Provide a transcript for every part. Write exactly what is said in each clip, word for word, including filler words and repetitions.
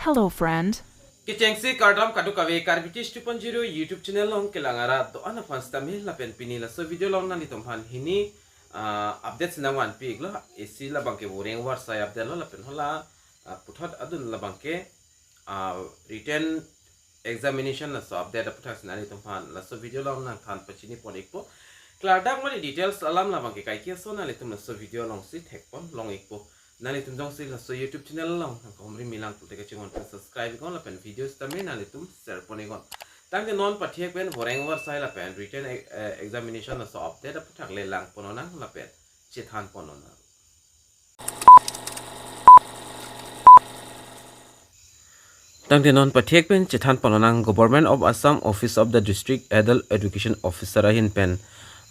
Hello, friend. Kechengsi kardom kadokave Karbi Teach two point zero YouTube channel along kelang arat do-an aphan sitame lapen pini laso video along nanglitum aphan hini ah, update si nangvanpi iklo. Isi labangke voreng varsai update lo lapen hala ah, puthot adun labangke ah, written examination laso update aputhaksi nanglitum aphan laso video along nangthan pachini pon ikpo. Klardak mari details alam labangke kaike ason nanglitum laso video alongsi thekpon long ikpo. Nanglitum jongsi laso YouTube channel along nangkahumri milang pulote kachinghon pen subscribe iknon lapen video sitame nanglitum share pon iknon. Tangte non pathek pen voreng varsai lapen written e- eh, examination laso update aputhak le lang pon nang lapen chethan pon nang. Tangte non pathek pen chethan pon nang. Government of Assam Office of the District Adult Education Officer ahin pen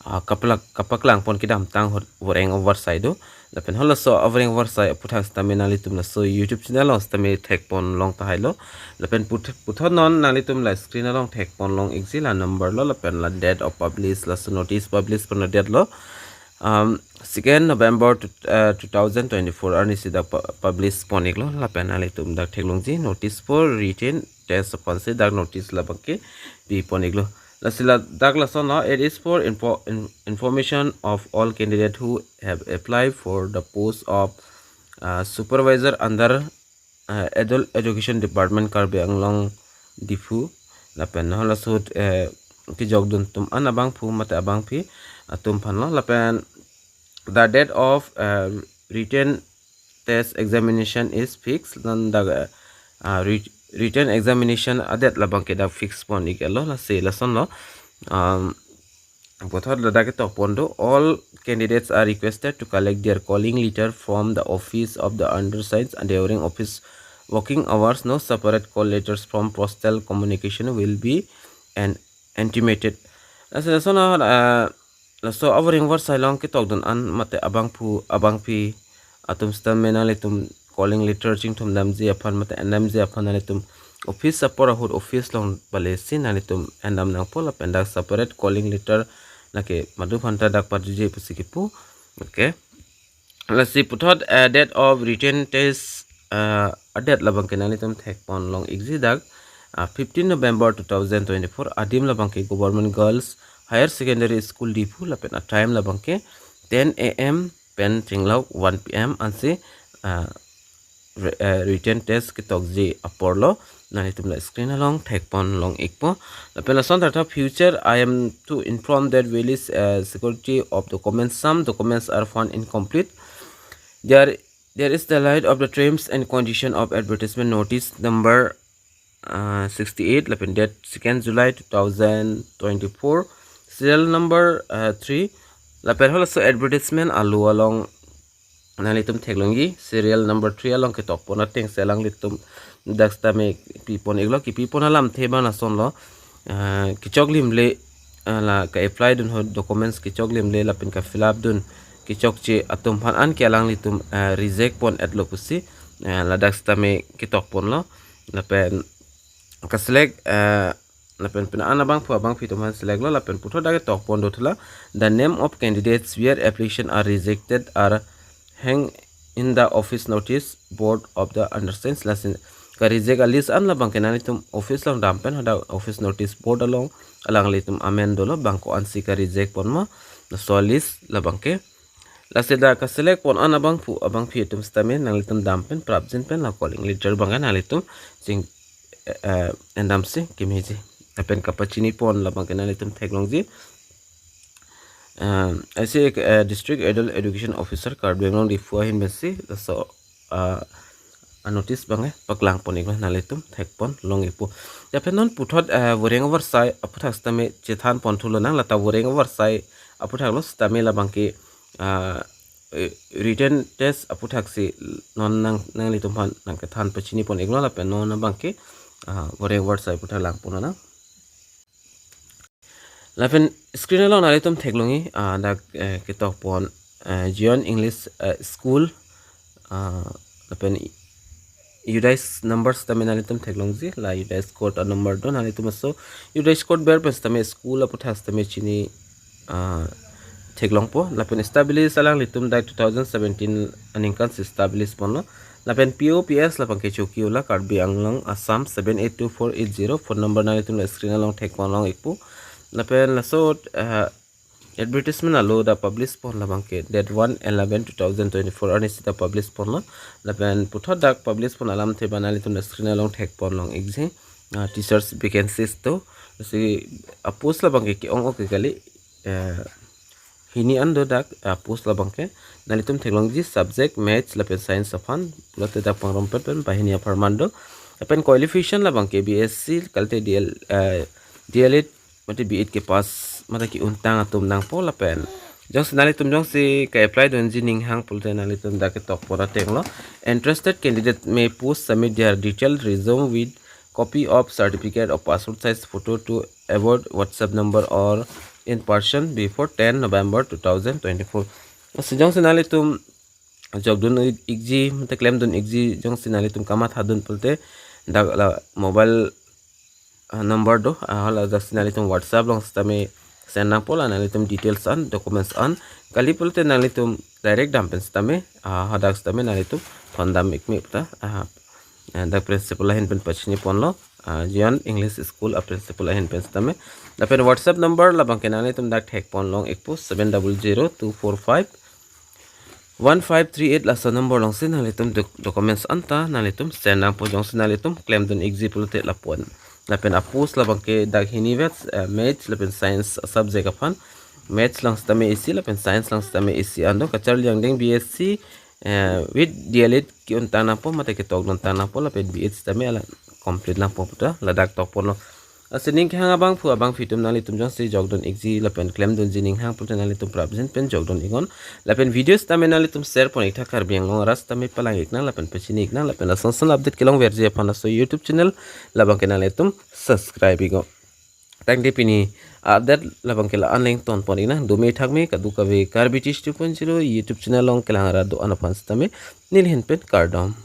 ah, kaplak kapaklang pon kedamtang hot voreng varsai do. Lapen halaso avoreng varsai aputhak sitame nanglitum laso YouTube channel along sitame thekpon long tahai lo. Lapen puth- puthot non nanglitum la screen along thekpon long ikji la number lo lapen la date of publish laso notice publish pon date lo. Um, second November to, uh, two thousand twenty-four arnisi dak pu- publish pon iklo lapen nanglitum dak theklongji notice for written test aphansi dak notice labangke pi pon iklo. Lasi ladak lason lo, it is for info, in, information of all candidate who have applied for the post of uh, supervisor under uh, Adult Education Department, Karbi Anglong, Diphu. Lapen halaso ahut eh, kejokdun atum an abangphu mate abangpi atum aphan lo lapen the date of uh, written test examination is fixed. Non dak uh, writ- written examination a date labangke dak fix pon iklo lasi lason lo. Um, puthot ladak ketok pon do, all candidates are requested to collect their calling letter from the office of the undersigned during office working hours. No separate call letters from postal communication will be an intimated. Lasi lason lo, uh, laso avoreng varsai along ketokdun an mate abangphu abangpi atum sitame nanglitum calling letter chingthum damji aphan mate endamji aphan nanglitum office apor ahut office along balesi nanglitum endam nangpo lapen dak separate calling letter lake madu phanta dak parjuji pusi kipu. Okay. Lasi puthot uh, date of written test uh, a date labangke nanglitum thekpon long ikji dak uh, fifteen November two thousand twenty-four adim labangke Government Girls Higher Secondary School Diphu lapen a time labangke ten a m pen chinglok one p m ansi uh, re- uh, written test ketokji apor lo. Nanglitum la screen along thekpon long ikpo. Lapen lason thartha future, I am to inform that various uh, security of documents, some documents are found incomplete. There, there is the light of the terms and condition of advertisement notice number uh, sixty-eight lapen date second July two thousand twenty-four, serial number uh, three. Lapen halaso advertisement alo along nanglitum theklongji, serial number three along ketok pon atengsi alanglitum dak sitame pi pon iklo. Kipi pon alamthe abang lason lo. Ah, kechok lim le ah, la ka apply dun ho documents kechok lim le lapen ka fill up dun kechokche atum aphan anke alanglitum ah, reject pon etlo pusi ah, ladak sitame ketok pon lo. Lapen ka select ah, lapen pen an abangphu abangpi atum aphan select lo lapen puthot dak ketok pon do thela, the name of candidates where application are rejected are hang in the office notice board of the undersigned. Lasi ka reject a list an labangke nanglitum office along dam pen hadak office notice board along alanglitum amen dolo bang ko-ansi ka reject pon ma, laso list labangke. Lasi dak ka select pon an abangphu abangpi atum sitame nanglitum dam pen prapjin pen la calling letter abangke nanglitum ching eh, eh, endamsi kemeji. Lapen kapachini pon labangke nanglitum theklongji. Um, I say uh, District Adult Education Officer Karbi Anglong Diphu ahin pensi laso uh, a notice abangke paklang pon iklo, nanglitum thekpon long ikpo. Lapen non puthot uh, voreng varsai aputhak sitame chethan pon thulo nang, lata voreng varsai aputhak lo sitame labangke uh, eh, written test aputhaksi non nang nanglitum aphan nangkethan pachini pon iklo lapen non abangke uh, voreng varsai aputhak lang pon nang. Lapen screen along nanglitum theklongji ah, dak eh, ketok pon eh, Zion English eh, School ah, lapen UDISE number sitame nanglitum theklongji, la UDISE code a number do, nanglitum aso UDISE code ber pen sitame school aputhak sitame chini ah, theklongpo. Lapen establish alanglitum dak two thousand seventeen aningkansi establish ponlo. Lapen P O P S labang ke chokiola Karbi Anglong Assam seven eight two four eight zero, phone number nanglitum la screen along thekpon long ikpo. Lapen laso, eh, advertisement alo dak publish pon labang ke date one eleven two thousand twenty-four arni sita publish ponlo. Lapen puthot dak publish pon alamthe ba nanglitum la screen along thekpon long ikji, ah, teachers vacancies do. Si a-post labang ke ke-ong-o ke kali, eh, hini an do dak, ah, post labang ke. Nanglitum theklongji subject Maths lapen Science aphan pulote dak pangrum pet pen banghini apharman do. Lapen qualification labang ke B S C kalite D L, eh, D L Ed mate B Ed ke pass mate ke-untang atum nangpo lapen jongsi nanglitum jongsi ke-apply dunji ninghang pulote nanglitum dak ketok pora tenglo. Interested candidate may post submit their detailed resume with copy of certificate or passport size photo to above WhatsApp number or in person before ten November two thousand twenty-four. Si jongsi nanglitum jokdun ikji, mate klemdun ikji, jongsi nanglitum kamathadun pulote dak la mobile, ah, number do, ah, hala jongsi nanglitum WhatsApp along sitame send nangpo la nanglitum details an, documents an. Kali pulote nanglitum direct dam pen sitame, ah, hadak sitame nanglitum thondam ikme ta, ah, ah, dak principal ahin pen pachini ponlo, ah, Zion English School a-principal ahin pen sitame. Lapen WhatsApp number labang ke nanglitum dak thekpon long ikpo, seven double zero two four five one five three eight laso number alongsi nanglitum doc-, documents anta nanglitum send nangpo jongsi nanglitum klemdun ikji pulote lapu-an. Lapen a-post labang ke dak hini vet, eh, Maths lapen Science subject aphan. Maths along sitame isi lapen Science along sitame isi an do, kacharli angdeng B S C, eh, with D L Ed ke-untang nangpo mate ketokdun tang nangpo lapen B Ed sitame ala complete nangpo puta ladak tokponlo. Lasi ning kehang abangphu abangphi atum nanglitum jongsi jokdun ikji lapen klemdunji ninghang pulote nanglitum prapjin pen jokdun iknon. Lapen video sitame nanglitum share pon iktha, Karbi Anglong arat sitame palang iknang lapen pachini iknang lapen lason son update kelongverji aphan laso YouTube channel labang ke nanglitum subscribe iknon. Tangte pini update labang ke la-an le ingtonpon iknang, dome thakme kadokave Karbi Tish two point zero YouTube channel along kelang arat do-an aphan sitame neli ahin pen kardom.